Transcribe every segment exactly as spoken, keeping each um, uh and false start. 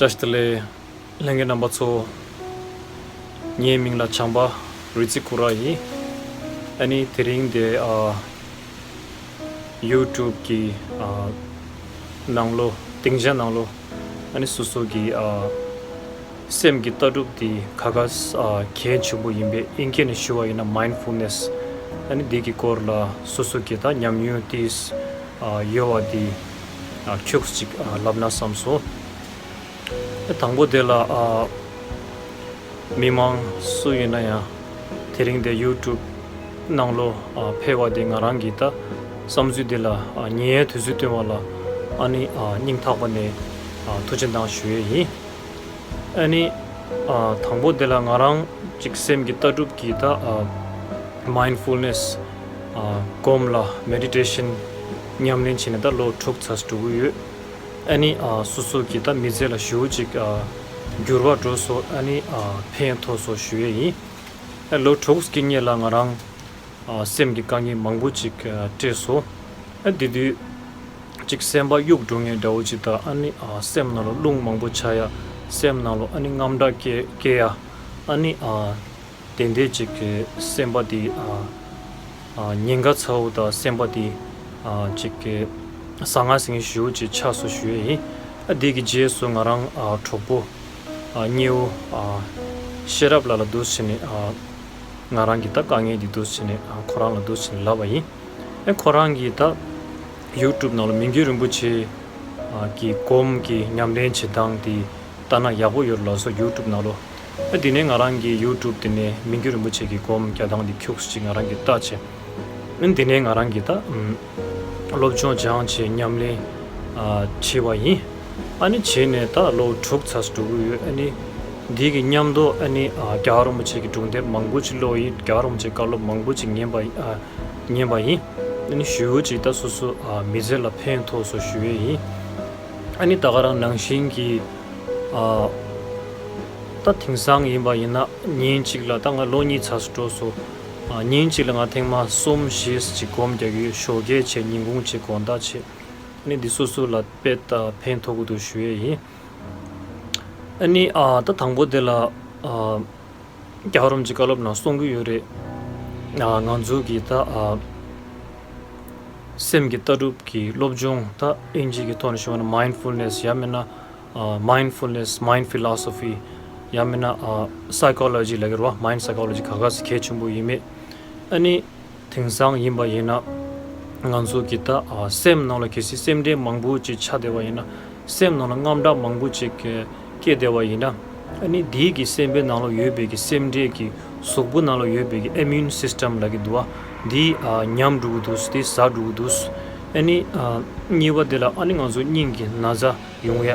བཀྲ་ཤིས་བདེ་ལེགས། ལྷན་རྒྱས་རྣམ་པ་ཚོ། ངའི་མིང་ལ་བྱམས་པ་རི་ཙི་ཀུ་ར་ཡིན། ཨ་ནི་དེ་རིང་འདི་ཨ། YouTube་གི་ཨ། ནང་ལོ་སྡིངས་ཆ་ནང་ལོ། ཨ་ནི་སོ་སོ་གི་ཨ། སེམས་ཀྱི་ལྟ་གྲུབ་འདི་ག་ག་ཨ། གལ་ཆེན་པོ་ཡིན་པའི་ཨིན་སྐད་ནས་ཞུ་བ་ཡིན་ན་མའིན་ཌ་ཕུལ་ནེ་སི། ཨ་ནི་འདི་གི་སྐོར་ལ་སོ་སོ་གི་ད་ཉམས་མྱོང་དེ་ཨ། ཡོད་པ་འདི་ཨ། ཁྱུག་ཅིག་ཨ། ལབ་ན་བསམ་སོང་། དང་པོ་དེ་ལ་ཨ། མི་མང་སུ་ཡིན་ན་ཡང་དེ་རིང་དེ་YouTube་ནང་ལོ་ཨ། ཕེབས་པ་དེ་ང་རང་གི་ད་བསམ་ཚུལ་དེ་ལ་ཨ། ཉན་ཡའི་དུས་ཚོད་བཏོན་པ་ལ་ཨ་ནི་ཨ། སྙིང་ཐག་པ་ནས་ཨ། ཐུགས་རྗེ་གནང་ཞུ་ཡས་ཡིན། ཨ་ནི་ཨ། དང་པོ་དེ་ལ་ང་རང་ཅིག་སེམས་ཀྱི་ལྟ་གྲུབ་ཀྱི་ད་ཨ། མའིན་ཌ་ཕུལ་ནེ་སི་ཨ། སྒོམ་ལ་མེ་ཌི་ཊེ་ཤན་ཉམས་ལེན་བྱས་ནས་ད་ལོ་དྲུག་ཙམ་འགྲོ་གི་ཡོད། ཨ་ནི་ཨ། སོ་སོ་གི་ད་མི་ཚེ་ལ་ཞེ་པོ་ཅིག་ཨ། འགྱུར་བ་འགྲོ་སོང་། ཨ་ནི་ཨ། ཕན་ཐོགས་སོང་ཞུ་ཡས་ཡིན། ཨ། ལོ་དྲུག་གི་སྔོན་ལ་ང་རང་ཨ། སེམས་ཀྱི་དཀའ་ངལ་མང་པོ་ཅིག་ཨ། འཕྲད་སོང་། ཨ། དེ་དུས་ཅིག་སེམས་པ་གཡུག་འགྲོ་མཁན་འདྲ་བོ་ཅིག་དང་། ཨ་ནི་ཨ། སེམས་ནང་ལ་རླུང་མང་པོ་ཆགས་ཡ། སེམས་ནང་ལ་ཨ་ནི་དངངས་སྐྲག་སྐྱེ་སྐྱེ་ཡ། ཨ་ནི་ཨ། དེ་འདྲའི་ཅིག་གི་སེམས་པ་དེ་ཨ། ཨ། ཉེན་ཁ་ཚ་བོ་དང་སེམས་པ་དེ་ཨ། ཅིག་གི་ཟང་ངེ་ཟིང་ངེ་ཞེ་པོ་ཅིག་ཆགས་སོང་ཞུ་ཡས་ཡིན། ཨ། དེ་གི་རྗེས་སུ་ང་རང་ཨ། གྲོགས་པོ་ཨ། གཉེ་བོ་ཨ། ཤེས་རབ་ལགས་ལ་འདུག་སེ་བྱས་ནས་ཨ། ང་རང་གི་ད་དཀའ་ངལ་འདི་འདུག་སེ་བྱས་ནས་ཨ། ཁོ་རང་ལ་འདུག་སེ་བྱས་ནས་ལབ་པ་ཡིན། ཨ། ཁོ་རང་གིས་ད་ཡུ་ཊུབ་ནང་ལ་མི་འགྱུར་རིན་པོ་ཆེ་ཨ། གི་སྒོམ་གྱི་ཉམས་ལེན་བྱེད་སྟངས་དེ་ལྟ་ན་ཡག་པོ་ཡོད་ལབ་སོང་ཡུ་ཊུབ་ནང་ལོ། ཨ། དེ་ནས་ང་རང་གིས་ཡུ་ཊུབ་དེ་ནས་མི་འགྱུར་རིན་པོ་ཆེ་གི་སྒོམ་རྒྱག་སྟངས་དེ་ཁྱུག་ཙམ་ཅིག་ང་རང་གིས་བལྟས་བྱས། ཨ། དེ་ནས་ང་རང་གིས་ད་ཨམ། སློབ་སྦྱོང་སྦྱངས་བྱས་ཉམས་ལེན་ཨ། བྱས་པ་ཡིན། ཨ་ནི་བྱས་ནས་ད་ལོ་དྲུག་ཙམ་འགྲོ་གི་ཡོད། ཨ་ནི་འདི་གི་མཉམ་དུ་ཨ་ནི་ཨ། རྒྱལ་བ་རིན་པོ་ཆེ་གི་སྒྲུང་དེབ་མང་པོ་ཅིག་ཀློག་ཡིན། རྒྱལ་བ་རིན་པོ་ཆེའི་བཀའ་སློབ་མང་པོ་ཅིག་ཉན་པ་ཨ། ཉན་པ་ཡིན། ཨ་ནི་ཞེ་པོ་ཅིག་ད་སོ་སོ་ཨ། མི་ཚེ་ལ་ཕན་ཐོགས་སོང་ཞུ་ཡས་ཡིན། ཨ་ནི་ད་ག་རང་ནང་བཞིན་གྱི་ཨ། ད་དེང་སང་ཡིན་པ་ཡིན་ན་ཉིན་གཅིག་ལ་ད་ང་ལོ་གཉིས་ཙམ་འགྲོ་སོང་། ཨ། ཉིན་གཅིག་ལ་ང་ཐེངས་མ་གསུམ་བཞི་ཅིག་སྒོམ་རྒྱག་གི་ཡོད། ཞོགས་ཀས་བྱས། ཉིན་གུང་བྱས། དགོང་དག་བྱས། ཨ་ནི་འདི་སོ་སོ་ལ་དཔེ་ད་ཕན་ཐོགས་ཀྱི་འདུག་ཞུ་ཡས་ཡིན། ཨ་ནི་ཨ། ད་དང་པོ་དེ་ལ་ཨ། རྒྱལ་བ་རིན་པོ་ཆེ་བཀའ་སློབ་ནང་གསུང་གི་ཡོད་རེད། ཨ། ང་ཚོ་གི་ད་ཨ། སེམས་ཀྱི་ལྟ་གྲུབ་ཀྱི་སློབ་སྦྱོང་ད་ཨིན་ཇི་གི་ཐོག་ནས་ཞུ་བ་ན་མའིན་ཌ་ཕུལ་ནེ་སི་ཡང་མིན་ན་ཨ། མའིན་ཌ་ཕུལ་ནེ་སི། མའིན་ཌ་ཕི་ལོ་སོ་ཕི། ཡང་མིན་ན་ཨ། སའི་ཀོ་ལོ་ཇི་ལབ་ཀྱི་རེད་བ། མའིན་ཌ་སའི་ཀོ་ལོ་ཇི་ག་ག་ཟེ་གལ་ཆེན་པོ་ཡིན་མེད། ཨ་ནི་དེང་སང་ཡིན་པ་ཡིན་ན་ང་ཚོ་གི་ད་ཨ། སེམས་ནང་ལ་གལ་སྲིད་སེམས་ཁྲལ་མང་པོ་ཅིག་ཆགས་བསྡད་པ་ཡིན་ན། སེམས་ནང་ལ་དངངས་སྐྲག་མང་པོ་ཅིག་སྐྱེས་བསྡད་པ་ཡིན་ན། ཨ་ནི་དེའི་གི་སེམས་པའི་ནང་ལ་ཡོད་པའི་གི་སེམས་ཁྲལ་གྱི་གཟུགས་པོ་ནང་ལ་ཡོད་པའི་གི་ཨི་མིའུན་སིས་ཊམ་ལབ་ཀྱི་འདུག་བ། འདི་ཨ། ཉམས་འགྲོ་གི་འདུག་འདི་ཟ་འགྲོ་གི་འདུག་ཨ་ནི་ཨ། གཉིས་པ་དེ་ལ་ཨ་ནི་ང་ཚོ་སྙིང་གི་ན་ཚ་ཡོང་ཡ།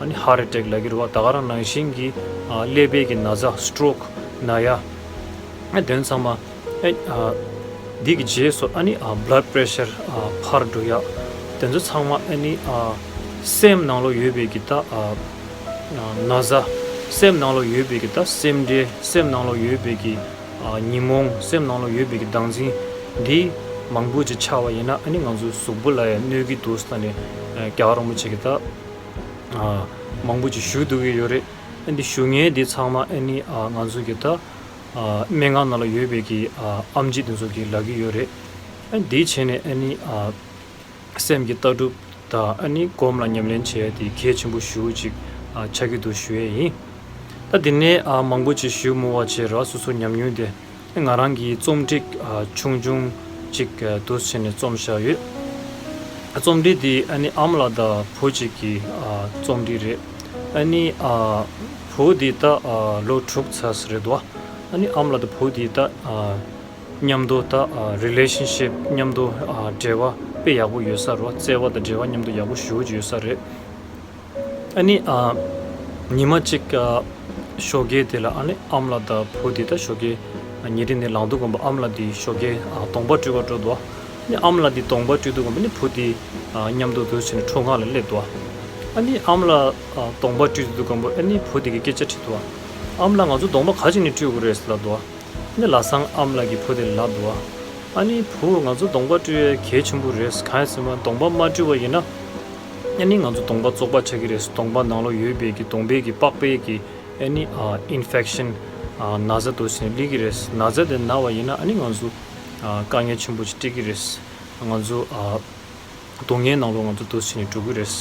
ཨ་ནི་ཧར་ཊི་ཨེ་ཊེག་ལབ་ཀྱི་རེད་བ། ད་ག་རང་ནང་བཞིན་གྱི་ཨ། ཀླད་པའི་གི་ན་ཚ་སི་ཊོག་ན་ཡ། ཨ། དེ་ཚང་མ་ཨ། འདི་གི་རྗེས་སུ་ཨ་ནི་ཨ། བྷི་ལཌ་པི་རེ་ཤར་ཨ། འཕར་འགྲོ་ཡ། དེ་ཚོ་ཚང་མ་ཨ་ནི་ཨ། སེམས་ནང་ལོ་ཡོད་པའི་གི་ད་ཨ། ན་ཚ། སེམས་ནང་ལོ་ཡོད་པའི་གི་ད་སེམས་ཁྲལ། སེམས་ནང་ལོ་ཡོད་པའི་གི་ཨ། ཉོན་མོངས། སེམས་ནང་ལོ་ཡོད་པའི་གི་བདག་འཛིན་འདི་མང་པོ་ཅིག་ཆགས་པ་ཡིན་ན། ཨ་ནི་ང་ཚོའི་གཟུགས་པོ་ལ་ཡང་གནོད་ཀྱི་འདུག་ཟེར་ནས་རྒྱལ་བ་རིན་པོ་ཆེ་གི་ད་ཨ། མང་པོ་ཅིག་ཞུ་སྡོད་ཀྱི་ཡོད་རེད། ཨ་འདི་ཞུ་མཁན་འདི་ཚང་མ་ཨ་ནི་ཨ། ང་ཚོ་གི་ད་ཨ། སྨན་ཁང་ནང་ལ་ཡོད་པའི་གི་ཨ། ཨེམ་ཆི་དེ་ཚོ་གིས་ལབ་ཀྱི་ཡོད་རེད། ཨ་འདི་བྱས་ནས་ཨ་ནི་ཨ། སེམས་ཀྱི་ལྟ་གྲུབ་དང་ཨ་ནི་སྒོམ་ལ་ཉམས་ལེན་བྱེད་ཡ་དེ་གལ་ཆེན་པོ་ཞེ་པོ་ཅིག་ཨ། ཆགས་ཀྱི་འདུག་ཞུ་ཡས་ཡིན། ད་འདི་ནས་ཨ། མང་པོ་ཅིག་ཞུ་མི་དགོས་པ་བྱས་ར། སོ་སོ་ཉམས་མྱོང་དེ་ང་རང་གིས་རྩོམ་སྒྲིག་ཨ། ཆུང་ཆུང་ཅིག་ཨ། འདུག་སེ་བྱས་ནས་རྩོམ་བཞག་ཡོད། རྩོམ་སྒྲིག་འདི་ཨ་ནི་ཨ་མ་ལགས་དང་བུ་གཅིག་གི་ཨ། རྩོམ་སྒྲིག་རེད། ཨ་ནི་ཨ། བུ་འདི་ད་ཨ། ལོ་དྲུག་ཙམ་རེད་འདུག་ཨ་ནི་ཨ་མ་ལགས་དང་བུ་འདི་ད་ཨ། མཉམ་དུ་ད་ཨ། རི་ལེ་ཤན་ཤིབ། མཉམ་དུ་ཨ། འབྲེལ་བ་དཔེ་ཡག་པོ་ཡོད་ས་རེད། བརྩེ་བ་དང་འབྲེལ་བ་མཉམ་དུ་ཡག་པོ་ཞེ་པོ་ཅིག་ཡོད་ས་རེད། ཨ་ནི་ཨ། ཉི་མ་གཅིག་ཨ། ཞོགས་ཀས་དེ་ལ་ཨ་ནི་ཨ་མ་ལགས་དང་བུ་དེ་ད་ཞོགས་ཀས་ཉལ་ཁྲི་ནས་ལངས་དུས་སྒང་པོ་ཨ་མ་ལགས་དེ་ཞོགས་ཀས་ཨ། གདོང་པ་བཀྲུས་པར་འགྲོ་འདུག་ཨ་ནི་ཨ་མ་ལགས་དེ་གདོང་པ་བཀྲུས་དུས་སྒང་པོ་ཨ་ནི་བུ་དེ་ཨ། མཉམ་དུ་འདུག་སེ་བྱས་ནས་ཁྲོམ་ཁ་ལ་སླེབས་འདུག་ཨ་ནི་ཨ་མ་ལགས་ཨ། གདོང་པ་བཀྲུས་དུས་སྒང་པོ་ཨ་ནི་བུ་དེ་གིས་སྐད་ཆ་དྲིས་འདུག་ཨ་མ་ལགས། ང་ཚོ་གདོང་པ་ག་ཅིག་ནས་བཀྲུས་དགོས་རེད་ཟེར་ལབ་འདུག་ཨ་ནི་ལམ་སང་ཨ་མ་ལགས་ཀྱིས་བུ་དེ་ལ་ལབ་འདུག་ཨ་ནི་བུ། ང་ཚོ་གདོང་པ་བཀྲུ་ཡས་གལ་ཆེན་པོ་རེད། གང་ཡིན་ཟེར་ན་གདོང་པ་མ་བཀྲུས་པ་ཡིན་ན། ཨ་ནི་ང་ཚོ་གདོང་པ་བཙོག་པ་ཆགས་ཀྱི་རེད། གདོང་པ་ནང་ལོགས་ཡོད་པའི་གི་གདོང་པའི་གི་པགས་པའི་གི་ཨ་ནི་ཨ་ཨིན་ཕེག་ཤན་ཨ་ན་ཚ་འདུག་ཟེར་ནས་སླེབས་ཀྱི་རེད། ན་ཚ་དེ་ན་བ་ཡིན་ན་ཨ་ནི་ང་ཚོ་ཨ་དཀའ་ངལ་ཆེན་པོ་ཞིག་འཕྲད་ཀྱི་རེད། ང་ཚོ་ཨ་སྡུག་བསྔལ་ནང་ལོགས་ང་ཚོ་འདུག་ཟེར་ནས་འགྲོ་གི་རེད།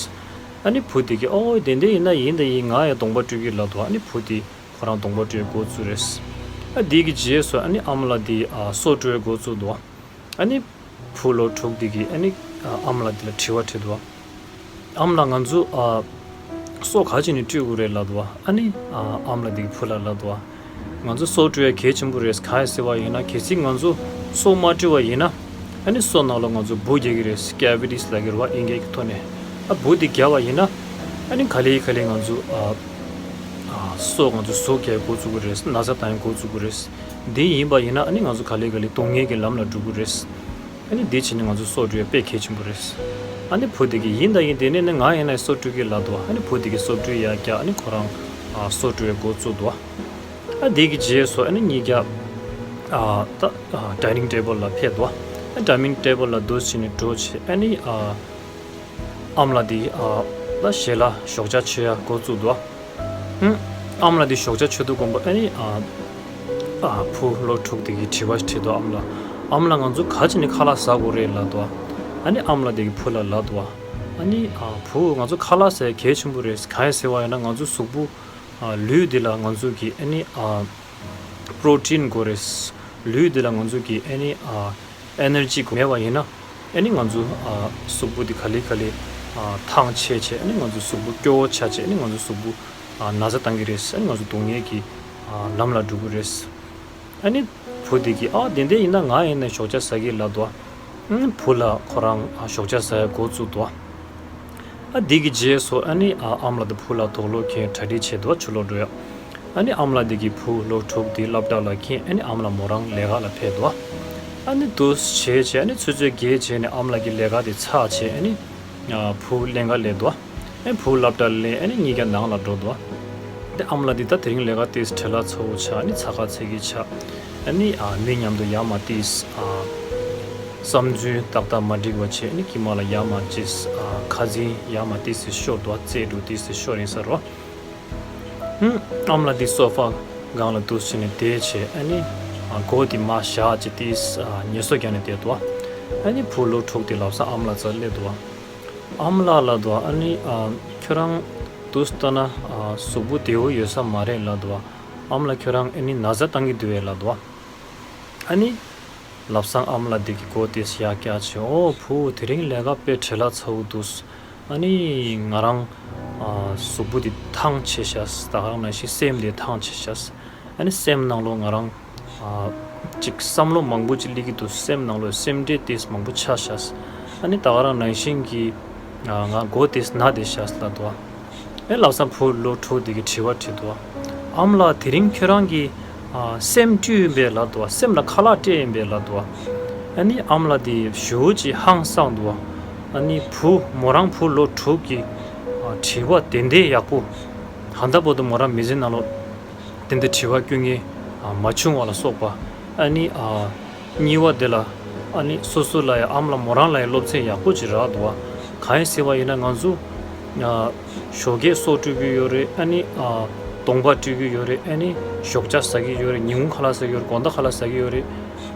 ཨ་ནི་བུ་དེ་གིས་ཨོ་དེ་འདྲ་ཡིན་ན་ཡིན་ད་ཡིན། ང་ཡང་གདོང་པ་བཀྲུ་གི་ལབ་འདུག་ཨ་ནི་བུ་དེ་ཁོ་རང་གདོང་པ་བཀྲུ་བའི་འགོ་བཙུགས་རེད། ཨ་དེ་གི་རྗེས་སུ་ཨ་ནི་ཨ་མ་ལགས་དེ་ཨ་སོ་བཀྲུ་བའི་འགོ་བཙུགས་འདུག་ཨ་ནི་བུ་ལོ་དྲུག་དེ་གིས་ཨ་ནི་ཨ་ཨ་མ་ལགས་དེ་ལ་དྲི་བ་དྲིས་འདུག་ཨ་མ་ལགས་ང་ཚོ་ཨ་སོ་ག་བྱས་ནས་བཀྲུ་དགོས་རེད་ལབ་འདུག་ཨ་ནི་ཨ་ཨ་མ་ལགས་དེ་གིས་བུ་ལ་ལབ་འདུག་ང་ཚོ་སོ་བཀྲུ་ཡ་གལ་ཆེན་པོ་རེད། གང་ཡིན་ཟེར་བ་ཡིན་ན་གལ་སྲིད་ང་ཚོ་སོ་མ་བཀྲུ་བ་ཡིན་ན་ཨ་ནི་སོ་ནང་ལོགས་ང་ཚོ་འབུ་རྒྱག་གི་རེད། ཀེ་བི་ཊི་སི་ལབ་ཀྱི་རེད་བ་དབྱིན་སྐད་ཀྱི་ཐོག་ནས། ཨ་འབུ་དེ་རྒྱག་པ་ཡིན་ན་ཨ་ནི་ག་ལེ་ག་ལེ་ང་ཚོ་ཨ་ཨ་སོ་ང་ཚོ་ཟུག་རྒྱག་འགོ་བཙུགས་ཀྱི་རེད། ན་ཚ་བཏང་འགོ་བཙུགས་ཀྱི་རེད། འདི་ཡིན་པ་ཡིན་ན་ཨ་ནི་ང་ཚོ་ག་ལེ་ག་ལེ་སྡུག་བསྔལ་གྱི་ལམ་ལ་འགྲོ་གི་རེད། ཨ་ནི་འདི་བྱས་ནས་ང་ཚོ་སོ་བཀྲུ་ཡ་དཔེ་གལ་ཆེན་པོ་རེད། ཨ་ནི་བུ་དེ་གིས་ཡིན་ད་ཡིན་དེ་ནས་ནི་ང་ཡིན་ན་སོ་བཀྲུ་གི་ལབ་འདུག་ཨ་ནི་བུ་དེ་གིས་སོ་བཀྲུ་ཡ་རྒྱག་ཨ་ནི་ཁོ་རང་ཨ་སོ་བཀྲུ་བའི་འགོ་བཙུགས་འདུག་ཨ་དེ་གི་རྗེས་སུ་ཨ་ནི་གཉིས་ཀ་ཨ་ད་ཨ་ཌའི་ནིང་ཊེ་བལ་ལ་ཕེབས་འདུག་ཨ་ཌའི་ནིང་ཊེ་བལ་ལ་འདུག་སེ་བྱས་ནས་འགྲོ་བྱས་ཨ་ནི་ཨ་ཨ་མ་ལགས་དེ་ཨ་ད་ཞལ་ལག་ཞོགས་ཇ་མཆོད་ཡ་འགོ་བཙུགས་འདུག་ཨ་ཨ་མ་ལགས་དེ་ཞོགས་ཇ་མཆོད་དུས་དགོངས་པ་ཨ་ནི་ཨ་ཨ་བུ་ལོ་དྲུག་དེ་གིས་དྲི་བ་ཞིག་དྲིས་འདུག་ཨ་མ་ལགས། ཨ་མ་ལགས་ང་ཚོ་ག་བྱས་ནས་ཁ་ལག་ཟ་དགོས་རེད་ལབ་འདུག་ཨ་ནི་ཨ་མ་ལགས་དེ་གིས་བུ་ལ་ལབ་འདུག་ཨ་ནི་ཨ་བུ་ང་ཚོ་ཁ་ལག་ཟ་ཡ་གལ་ཆེན་པོ་རེད། གང་ཡིན་ཟེར་བ་ཡིན་ན་ང་ཚོ་གཟུགས་པོ་ཨ་ལུས་འདི་ལ་ང་ཚོ་གི་ཨ་ནི་ཨ་པྲོ་ཊིན་དགོས་རེད། ལུས་འདི་ལ་ང་ཚོ་གི་ཨ་ནི་ཨ་ཨེ་ནར་ཇི་དགོས། མེད་པ་ཡིན་ན་ཨ་ནི་ང་ཚོ་ཨ་གཟུགས་པོ་འདི་ག་ལེ་ག་ལེ་ཨ་ཐང་ཆད་བྱས་ཨ་ནི་ང་ཚོ་གཟུགས་པོ་སྐྱོ་བོ་ཆགས་བྱས་ཨ་ནི་ང་ཚོ་གཟུགས་པོ་ཨ་ན་ཚ་བཏང་གི་རེད། ཨ་ནི་ང་ཚོ་སྡུག་བསྔལ་གྱི་ཨ་ལམ་ལ་འགྲོ་གི་རེད། ཨ་ནི་བུ་དེ་གིས་ཨ་དེ་འདྲ་ཡིན་ན་ང་ཡིན་ན་ཞོགས་ཇ་ཟ་གི་ལབ་འདུག་ཨ་བུ་ལ་ཁོ་རང་ཨ་ཞོགས་ཇ་ཟ་ཡ་འགོ་བཙུགས་འདུག་ཨ་དེ་གི་རྗེས་སུ་ཨ་ནི་ཨ་ཨ་མ་ལགས་དང་བུ་ལ་དུག་ལོག་གྱོན་གྲ་སྒྲིག་བྱས་འདུག་ཆུ་ལོག་འགྲོ་ཡ། ཨ་ནི་ཨ་མ་ལགས་དེ་གིས་བུ་ལོ་དྲུག་དེ་སློབ་གྲྭ་ལ་འཁྱེར་ཨ་ནི་ཨ་མ་ལགས་མོ་རང་ལས་ཀ་ལ་ཕེབས་འདུག་ཨ་ནི་འདུག་སེ་བྱས་བྱས་ཨ་ནི་ཆུ་ཚོད་བརྒྱད་བྱས་ནས་ཨ་མ་ལགས་ཀྱི་ལས་ཀ་དེ་ཚར་བྱས་ཨ་ནི་ཨ་བུ་ལེན་ག་སླེབས་འདུག་ཨ་ནི་བུ་སློབ་གྲྭ་ལ་ལེན་ཨ་ནི་གཉིས་ཀ་ནང་ལ་འགྲོ་འདུག་དེ་ཨ་མ་ལགས་འདི་ད་དེ་རིང་ལས་ཀ་ཏིས་བྲེལ་བ་ཚ་བོ་ཆགས་ཨ་ནི་ཚ་ཁ་ཚ་གི་ཆགས། ཨ་ནི་ཨ་མི་མཉམ་དུ་ཡར་མར་ཏིས་ཨ་བསམ་ཚུལ་ཏག་ཏག་མ་འགྲིག་པ་བྱས་ཨ་ནི་དཀྱིལ་མ་ལ་ཡར་མར་ཅིས་ཨ་ཁ་འཛིང་ཡར་མར་ཏིས་ཤོར་འདུག་རྩེད་འགྲོ་ཏིས་ཤོར་ཡིན་ས་རོ། ཨ་མ་ལགས་འདི་སོ་ཕ་སྒང་ལ་འདུག་སེ་བྱས་ནས་བསྡད་བྱས་ཨ་ནི་ཨ་མགོ་དེ་མར་བཞག་བྱས་ཏིས་ཨ་ངལ་གསོ་རྒྱག་ནས་བསྡད་འདུག་ཨ་ནི་བུ་ལོ་དྲུག་དེ་ལམ་སང་ཨ་མ་ལགས་རྩར་སླེབས་འདུག་ཨ་མ་ལགས་ལབ་འདུག་ཨ་ནི་ཨ་ཁྱོད་རང་འདུག་སེ་ལྟ་ན་ཨ་གཟུགས་པོ་བདེ་བོ་ཡོད་ས་མ་རེད་ལབ་འདུག་ཨ་མ་ལགས་ཁྱོད་རང་ཨ་ནི་ན་ཚ་བཏང་གི་འདུག་གས་ལབ་འདུག་ཨ་ནི་ལམ་སང་ཨ་མ་ལགས་དེ་གིས་མགོ་དེ་ཡར་བཀྱག་བྱས་ཨོ་བུ་དེ་རིང་ལས་ཀ་དཔེ་བྲེལ་བ་ཚ་བོ་འདུག་ཨ་ནི་ང་རང་ཨ་གཟུགས་པོ་དེ་ཐང་ཆད་ཤག་ད་ག་རང་ནང་བཞིན་སེམས་དེ་ཐང་ཆད་ཤག་ཨ་ནི་སེམས་ནང་ལོགས་ང་རང་ཨ་ཅིག་བསམ་བློ་མང་པོ་ཅིག་སླེབས་ཀྱི་འདུག་སེམས་ནང་ལོགས་སེམས་ཁྲལ་ཏིས་མང་པོ་ཆགས་ཤག་ཨ་ནི་ད་ག་རང་ནང་བཞིན་གྱི་ཨ་ང་མགོ་ཏིས་ན་བསྡད་ཤག་ལབ་འདུག་ཨ་ནི་ལམ་སང་བུ་ལོ་དྲུག་དེ་གིས་དྲི་བ་དྲིས་འདུག་ཨ་མ་ལགས་དེ་རིང་ཁྱོད་རང་གིས་ཨ་སེམས་བཀྲུས་ཡིན་པས་ལབ་འདུག་ཨ་སེམས་ལ་ཁ་ལག་སྤྲད་ཡིན་པས་ལབ་འདུག་ཨ་ནི་ཨ་མ་ལགས་དེ་ཞེ་པོ་ཅིག་ཧང་སངས་འདུག་ཨ་ནི་བུ་མོ་རང་བུ་ལོ་དྲུག་གི་ཨ་དྲི་བ་དེ་འདྲའི་ཡག་པོ་ཧ་ད་བར་དུ་མོ་རང་མི་ཚེ་ནང་ལོགས་དེ་འདྲ་དྲི་བ་སྐྱོན་མཁན་ཨ་མ་བྱུང་བ་ལ་སོགས་པ། ཨ་ནི་ཨ་གཉིས་པ་དེ་ལ་ཨ་ནི་སོ་སོ་ལ་ཡང་ཨ་མ་ལགས་མོ་རང་ལ་ཡང་སློབ་ཚན་ཡག་པོ་ཅིག་རག་འདུག་བ། གང་ཡིན་ཟེར་བ་ཡིན་ན་ང་ཚོ་ཨ་ཞོགས་ཀས་སོ་བཀྲུ་གི་ཡོད་རེད། ཨ་ནི་ཨ་གདོང་པ་བཀྲུ་གི་ཡོད་རེད། ཨ་ནི་ཞོགས་ཇ་ཟ་གི་ཡོད་རེད། ཉིན་གུང་ཁ་ལག་ཟ་གི་ཡོད་རེད། དགོང་དག་ཁ་ལག་ཟ་གི་ཡོད་རེད།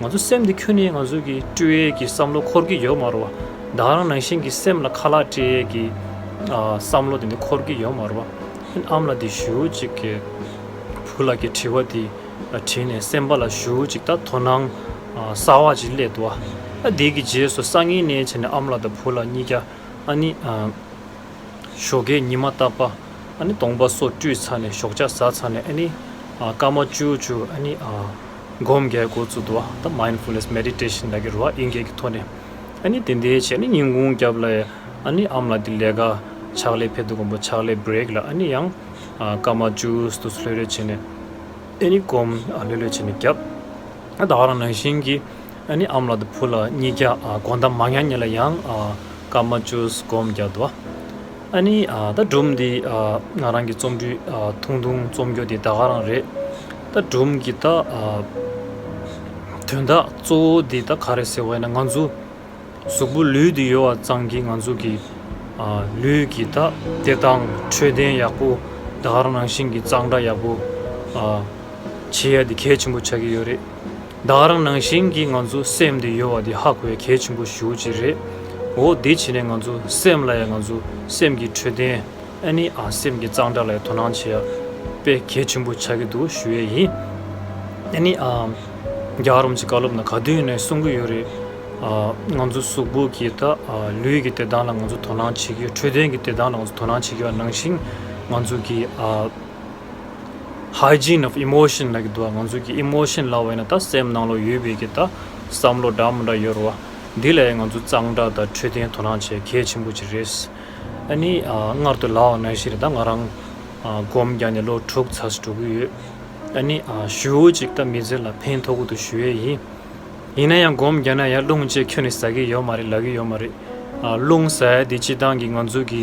ང་ཚོ་སེམས་འདི་ཁྱོན་ནས་ང་ཚོ་གི་བཀྲུ་ཡས་ཀྱི་བསམ་བློ་འཁོར་གི་ཡོད་མ་རེད་བ། ད་ག་རང་ནང་བཞིན་གྱི་སེམས་ལ་ཁ་ལག་སྤྲད་ཡས་ཀྱི་ཨ་བསམ་བློ་དེ་འདྲ་འཁོར་གི་ཡོད་མ་རེད་བ། ཨ་མ་ལགས་འདི་ཞེ་པོ་ཅིག་གི་བུ་ལགས་ཀྱི་དྲི་བ་འདི་དྲིས་ནས་སེམས་པ་ལ་ཞེ་པོ་ཅིག་ད་དོ་སྣང་ཨ་གསར་བ་ཅིག་སླེབས་འདུག་བ། ཨ་འདི་གི་རྗེས་སུ་སང་ཉིན་ནས་བྱས་ནས་ཨ་མ་ལགས་དང་བུ་ལགས་གཉིས་ཀ་ཨ་ནི་ཨ་ཞོགས་ཀའི་ཉི་མ་རྟག་པ་ཨ་ནི་གདོང་པ་སོ་བཀྲུས་ཚར་ནས་ཞོགས་ཇ་ཟ་ཚར་ནས་ཨ་ནི་ཨ་སྐར་མ་བཅུ་བཅུ་ཨ་ནི་ཨ་སྒོམ་རྒྱག་འགོ་བཙུགས་འདུག་བ། ད་མའིན་ཌ་ཕུལ་ནེ་སི་མེ་ཌི་ཊེ་ཤན་ལབ་ཀྱི་རེད་བ་དབྱིན་སྐད་ཀྱི་ཐོག་ནས། ཨ་ནི་དེ་འདྲའི་བྱས་ནས་ཉིན་གུང་རྒྱབ་ལ་ཨ་ནི་ཨ་མ་ལགས་དེ་ལས་ཀ་ཕྱག་ལས་ཕེབས་དུས་དགོང་པ་ཕྱག་ལས་བྷི་རེག་ལ་ཨ་ནི་ཡང་ཨ་སྐར་མ་བཅུ་དུས་ལྷོད་ལྷོད་བྱས་ནས་ཨ་ནི་སྒོམ་ཨ་ལྷོད་ལྷོད་བྱས་ནས་རྒྱབ། ཨ་ད་ག་རང་ནང་བཞིན་གྱི་ཨ་ནི་ཨ་མ་ལགས་དང་བུ་ལགས་གཉིས་ཀ་ཨ་དགོང་དག་མ་ཉལ་སྔོན་ལ་ཡང་ཨ་སྐར་མ་བཅུ་སྒོམ་རྒྱག་འདུག་ཨ་ནི་ཨ་ད་སྒྲུང་འདི་ཨ་ང་རང་གི་རྩོམ་འབྲི་ཨ་ཐུང་ཐུང་རྩོམ་རྒྱུ་འདི་ད་ག་རང་རེད། ད་སྒྲུང་གི་ད་ཨ་དོན་དག་གཙོ་བོ་འདི་ད་ག་རེ་ཟེར་བ་ཡིན་ན་ང་ཚོ་གཟུགས་པོ་ལུས་འདི་ཡོད་པ་ཙམ་གྱིས་ང་ཚོ་གི་ ཨ་ལུས་ཀྱི་ད་བདེ་ཐང་འཕྲོད་བསྟེན་ཡག་པོ། ད་ག་རང་ནང་བཞིན་གྱི་གཙང་སྦྲ་ཡག་པོ་ཨ་བྱེད་ཡ་དེ་གལ་ཆེན་པོ་ཆགས་ཀྱི་ཡོད་རེད། ད་ག་རང་ནང་བཞིན་གྱི་ང་ཚོ་སེམས་དེ་ཡོད་པ་དེ་ཧ་གོ་ཡ་གལ་ཆེན་པོ་ཞེ་པོ་ཅིག་རེད། འོ་དེ་བྱས་ནས་ང་ཚོ་སེམས་ལ་ཡ་ང་ཚོ་སེམས་ཀྱི་འཕྲོད་བསྟེན། ཨ་ནི་ཨ་སེམས་ཀྱི་གཙང་སྦྲ་ལ་ཡ་དོ་སྣང་བྱེད་ཡ་དཔེ་གལ་ཆེན་པོ་ཆགས་ཀྱི་འདུག་ཞུ་ཡས་ཡིན། ཨ་ནི་ཨ་རྒྱལ་བ་རིན་པོ་ཆེ་བཀའ་སློབ་ནང་ག་དུས་ཡིན་ནའི་གསུང་གི་ཡོད་རེད། ཨ་ང་ཚོ་གཟུགས་པོ་གི་ད་ཨ་ལུས་ཀྱི་བདེ་ཐང་ལ་ང་ཚོ་དོ་སྣང་བྱེད་ཀྱི་ཡོད། འཕྲོད་བསྟེན་གྱི་བདེ་ཐང་ལ་ང་ཚོ་དོ་སྣང་བྱེད་ཀྱི་ཡོད་ནང་བཞིན་ང་ཚོ་གི་ཨ་hygiene of emotion ལབ་ཀྱི་འདུག་ང་ཚོ་གི་emotion ལབ་པ་ཡིན་ན་ད་སེམས་ནང་ལོགས་ཡོད་པའི་གི་ད་བསམ་བློ་འདྲ་མི་འདྲ་ཡོད་རེད་བ། འདི་ལ་ཡང་ང་ཚོ་གཙང་སྦྲ་དང་འཕྲོད་བསྟེན་དོ་སྣང་བྱེད་གལ་ཆེན་པོ་ཅིག་རེད། ཨ་ནི་ཨ་སྔར་དུ་ལབ་པ་ནང་བཞིན་རེད། ད་ང་རང་ཨ་སྒོམ་རྒྱག་ནས་ལོ་དྲུག་ཙམ་འགྲོ་གི་ཡོད། ཨ་ནི་ཨ་ཞེ་པོ་ཅིག་ད་མི་ཚེ་ལ་ཕན་ཐོགས་ཀྱི་འདུག་ཞུ་ཡས་ཡིན། ཡིན་ན་ཡང་སྒོམ་རྒྱག་ན་ཡང་རླུང་ཅིག་ཁྱོན་ནས་ཟ་གི་ཡོད་མ་རེད། ལབ་ཀྱི་ཡོད་མ་རེད། ཨ་རླུང་ཟ་ཡ་དེ་སྤྱིར་བཏང་གི་ང་ཚོ་གི་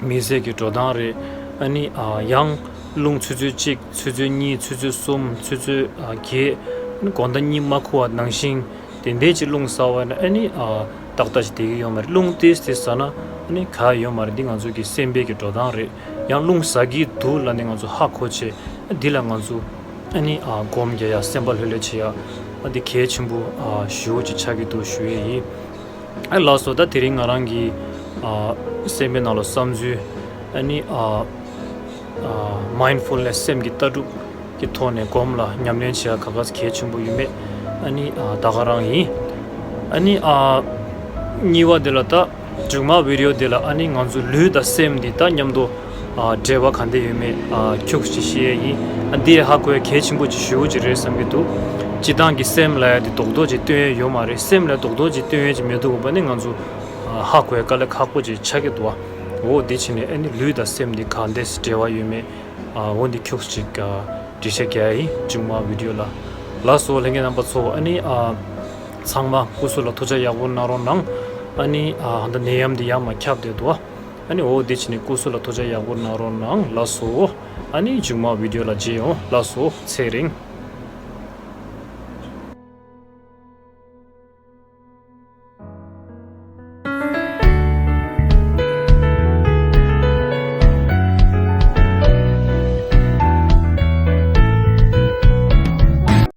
མི་ཚེ་གི་འགྲོ་སྟངས་རེད། ཨ་ནི་ཨ་ཡང་རླུང་ཆུ་ཚོད་གཅིག་ཆུ་ཚོད་གཉིས་ཆུ་ཚོད་གསུམ་ཆུ་ཚོད་ཨ་བརྒྱད། ཨ་ནི་དགོང་དག་གཉིད་མ་ཁུག་པ་ནང་བཞིན་དེ་འདྲས་ཀྱི་རླུང་ཟ་བ་ན་ཨ་ནི་ཨ་ཏག་ཏག་ཅིག་བསྡད་ཀྱི་ཡོད་མ་རེད། རླུང་ཏིས་ཏིས་ཟ་ན་ཨ་ནི་ག་ཡོད་མ་རེད། འདི་ང་ཚོ་གི་སེམས་པའི་གི་འགྲོ་སྟངས་རེད། ཡང་རླུང་ཟ་གི་འདུག་ལབ་ནས་ང་ཚོ་ཧ་གོ་བྱས། ཨ་འདི་ལ་ང་ཚོ་ཨ་ནི་ཨ་སྒོམ་རྒྱག་ཡ་སེམས་པ་ལྷོད་ལྷོད་བྱེད་ཡ་ཨ་འདི་གལ་ཆེན་པོ་ཨ་ཞེ་པོ་ཅིག་ཆགས་ཀྱི་འདུག་ཞུ་ཡས་ཡིན། ཨ་ལགས་སོ། ད་དེ་རིང་ང་རང་གི་ཨ་སེམས་པའི་ནང་ལ་བསམ་ཚུལ་ཨ་ནི་ཨ་ཨ་mindfulness སེམས་ཀྱི་ལྟ་གྲུབ་ཀྱི་ཐོག་ནས་སྒོམ་ལ་ཉམས་ལེན་བྱེད་ཡ་ག་ག་གལ་ཆེན་པོ་ཡོད་མེད་ཨ་ནི་ཨ་ད་ག་རང་ཡིན། ཨ་ནི་ཨ་གཉིས་པ་དེ་ལ་ད་མཇུག་མ་བི་ཌི་ཡོ་དེ་ལ་ཨ་ནི་ང་ཚོ་ལུས་དང་སེམས་འདི་ད་མཉམ་དུ་ཨ་འབྲེལ་བ་ག་འདྲ་ཡོད་མེད་ཨ་ཁྱུག་ཅིག་བཤད་ཡས་ཡིན། ཨ་འདི་ཧ་གོ་ཡ་གལ་ཆེན་པོ་ཅིག་ཞེ་པོ་ཅིག་རེད་བསམ་གྱི་འདུག་སྤྱིར་བཏང་གི་སེམས་ལ་ཡ་དེ་རྡོག་རྡོག་ཅིག་སྟོན་ཡས་ཡོད་མ་རེད། སེམས་ལ་རྡོག་རྡོག་ཅིག་སྟོན་ཡས་ཅིག་མི་འདུག་པ་ནི་ང་ཚོ་ཨ་ཧ་གོ་ཡ་དཀའ་ལས་ཁག་པོ་ཅིག་ཆགས་ཀྱི་འདུག་བ། འོ་འདི་བྱས་ནས་ཨ་ནི་ལུས་དང་སེམས་འདི་ག་འདྲས་འབྲེལ་བ་ཡོད་མེད་ཨ་འོ་འདི་ཁྱུག་ཅིག་ཨ་འགྲེལ་བཤད་རྒྱག་ཡ་ཡིན་མཇུག་མ་བི་ཌི་ཡོ་ལ། ལགས་སོ་ལྷན་རྒྱས་རྣམ་པ་ཚོ། ཨ་ནི་ཨ་ཚང་མ་སྐུ་གཟུགས་ལ་ཐུགས་ཅག་ཡག་པོ་གནང་རོགས་གནང་། ཨ་ནི་ཨ་ད་ནད་ཡམས་འདི་ཡར་མར་ཁྱབ་བསྡད་འདུག་བ། ཨ་ནི་འོ་འདི་བྱས་ནས་སྐུ་གཟུགས་ལ་ཐུགས་ཅག་ཡག་པོ་གནང་རོགས་གནང་། ལགས་སོ། ཨ་ནི་མཇུག་མ་བི་ཌི་ཡོ་ལ་མཇལ་ཡོང་། ལགས་སོ། ཚེ་རིང་།